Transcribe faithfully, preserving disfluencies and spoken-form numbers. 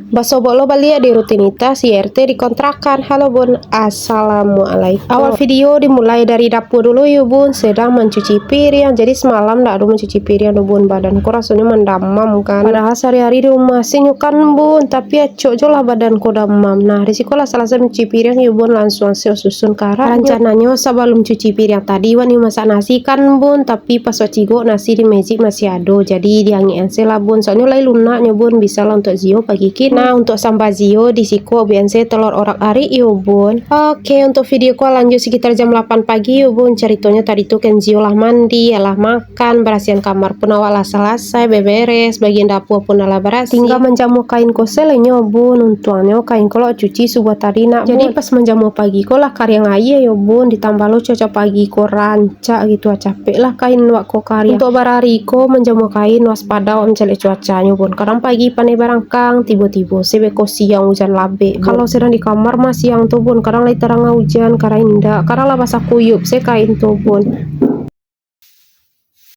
Basobok lo baliak di rutinitas Y R T di kontrakan. Halo bun, assalamualaikum. Awal video dimulai dari dapur dulu yo bun, sedang mancuci piriang. Jadi semalam ndak ado mancuci piriang do bun, badan ko rasonyo mandamam kan. Padahal sehari-hari di rumah se nyo kan bun, tapi acok jo lah badan ko damam. Nah, di siko lah salasai mancuci piriang yo bun, langsuang se susun karak. Rancananyo sabalum cuci piriang tadi wani masak nasi kan bun, tapi pas wak cigok nasi di magic masih ado, jadi diangekan se lah bun, soalnyo lai lunak nyo bun, bisa lah untuak Zio pagi kini. Nah, untuak samba Zio di siko bun se telor orak-arik yo bun. Oke, untuak video ko lanjut sekitar jam lapan pagi yo bun, caritonyo tadi tu kan Zio lah mandi, lah makan, barasihan kamar pun awak lah salasai, beberes, bagian dapur pun lah barasiah. Tingga manjamua kain ko se lai nyo bun, untuangnyo kain ko lah cuci subuah tadi nak bun. Jadi pas manjamua pagi ko lah kariang aia yo bun, ditambah lo cuaca pagi ko rancak gitu, ah, capek lah kain wak ko kariang. Untuak barari ko manjamua kain, waspada awak mancaliak cuacanyo bun. Kadang pagi paneh barangkang, tibo-tibo se beko siang ujan labek bun. Kalau sedang di kamar mah siang tu bun, kadang lai tarang ujan, kadang indak, kadang lah basah kuyup se kain tu bun.